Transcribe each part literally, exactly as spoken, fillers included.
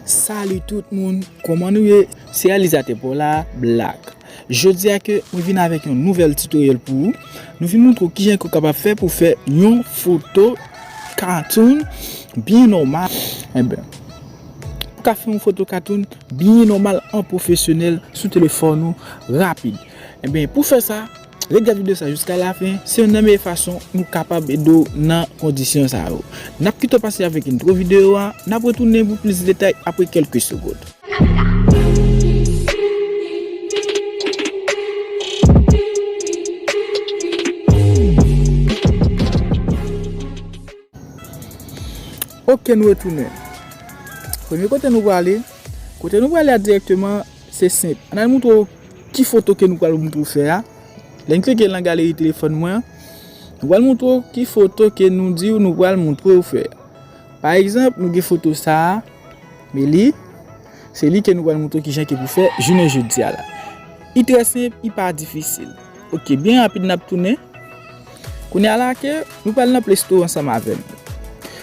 Salut tout moun, kòman nou ye? Se reyalizatè pa w la, Black. Jodi a ke mwen vin avèk yon nouvèl tutoriel pou ou. Nou vin montre w kijan ke w kapab fè pou fè yon foto cartoon byen nòmal. Enben, ou ka fè yon foto cartoon byen nòmal an pwofesyonèl sou telefòn ou rapid. Enben, pou fè sa, ret gade videyo sa jiska lafen, se youn nan meyè fason nou kapab ede w nan kondisyon sa yo. N ap kite w pase avèk entwo videyo a, n ap retounen pou plis detay apre kèlke segonn. Ok, nou retounen. Premye kote nou prale, kote nou prale a dirèkteman, se senp. Ann al montre w ki foto ke nou pral montre w fè a. Lè n klike nan galeri telefòn mwen, nou pral montre w ki foto ke nou di w nou pral montre w fè. Pa egzanp, nou gen foto sa a, men li, se li ke nou pral montre w kijan ke pou fè jounen jodi a la. Li trè senp, li pa difisil. Ok, byen rapid n ap tounen. Kounye a la ke nou pral nan Play Store ansanm avè m.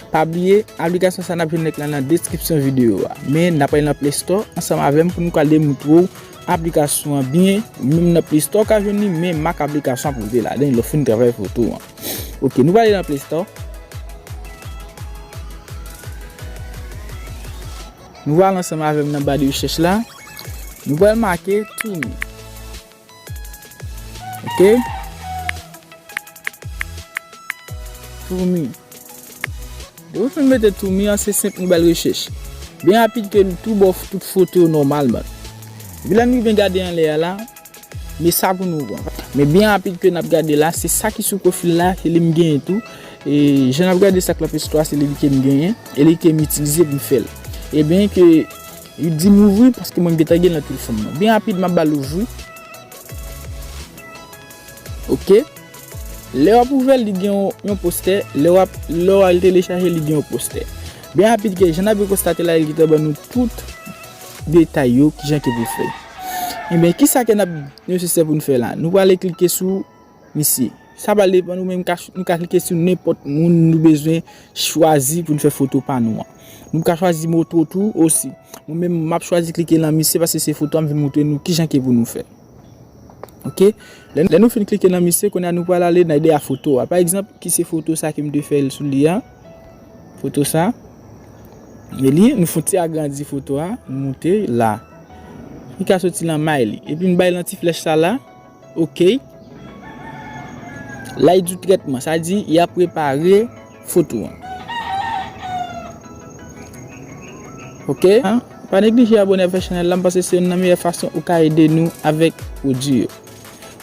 Pa bliye, aplikasyon sa n ap jwenn link la nan deskripsyon videyo a. Men n ap pral nan Play Store ansanm avè m pou nou ka demontre w aplikasyon an byen, menm nan Play Store w ka jwenn li, men mak aplikasyon ap rive ladan lè w fin travay foto an. Ok, nou pral nan Play Store. Nou pral ansanm avè m nan ba de rechèch la. Nou pral make Tumi. Ok? Tumi. Depi w fin mete Tumi an, se senp nou ba l rechèch. Byen rapid ke l tou ba w tout foto yo nòmalman. Epi lè nou byen gade anlè a la, men sa pou nou pran. Men byen rapid ke n ap gade la, se sa ki sou pwofil la, se li m genyen tou. E jan n ap gade sa k nan Play Store a, se li ke m genyen, e li ke m itilize pou m fè l. Ebyen ke li di m ouvri, paske mwen m gentan gen l nan telefòn mwen. Byen rapid, m ap ba l ouvri. Ok. Lè w ap ouvè l, li gen yon, yon postè. Lè w ap, lè w al telechaje, li gen yon postè. Byen rapid ke jan n ap byen konstate la, li gentan ban nou tout detay yo, kijan ke pou fè. Ebyen, kisa ke n ap nesesè pou n fè la? Nou prale klike sou misye. Sa pral depann nou, men nou ka, nou ka klike sou nenpòt moun nou bezwen chwazi pou n fè foto pa nou an. Nou ka chwazi moto tou osi. Mwen menm, m ap chwazi klike nan misye paske se foto a m vin montre nou kijan ke pou nou fè. Ok? Lè, lè nou fin klike nan misye, kounye a nou pral ale nan ide a foto a. Pa egzanp, ki se foto sa ke m te fè l sou li a. Foto sa. Men li, nou fè yon ti agrandi foto a, nou moute la. Li ka soti nan may li. Epi nou bay nan ti flèch sa la. Ok. La, li di w trètman. Sa di, y ap prepare foto an. Ok. Pa neglije abòne avèk chanèl la, m panse se youn nan meyè fason ou ka ede nou avèk pwodui yo.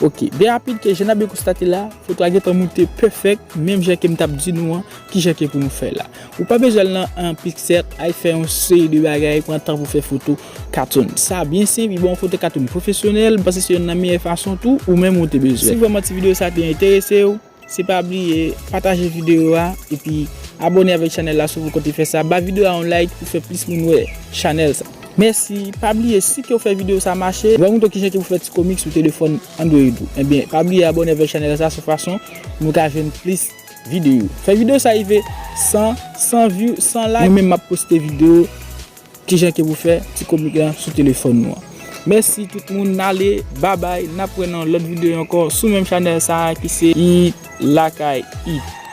Ok, byen rapid ke jan n ap byen konstate la, foto a gentan moute pèfèk, menm jan ke m t ap di nou an, kijan ke pou nou fè la. Ou pa bezwen al nan, an, Pixel, al fè yon seri de bagay, pran tan pou fè foto cartoon. Sa byen senp, li ba w yon foto cartoon pwofesyonèl, m panse se youn nan meyè fason tou, ou menm ou te bezwen. Si vrèman ti videyo sa te enterese w, se pa bliye pataje videyo a, epi abòne avèk chanèl la si w poko te fè sa. Ba videyo a yon like pou fè plis moun wè chanèl sa. Mèsi, pa bliye si ke w fè videyo sa mache, m pral montre w kijan ke pou fè ti komik sou telefòn Android ou. Ebyen, pa bliye abòne avèk chanèl sa, se fason nou ka jwenn plis videyo. Fè videyo sa rive san, san view, san like. Mwen menm m ap poste videyo kijan ke pou fè ti komik la sou telefòn nou an. Mèsi tout moun, n ale, babay, n ap wè nan lòt videyo ankò sou menm chanèl sa a ki se It Lakay It.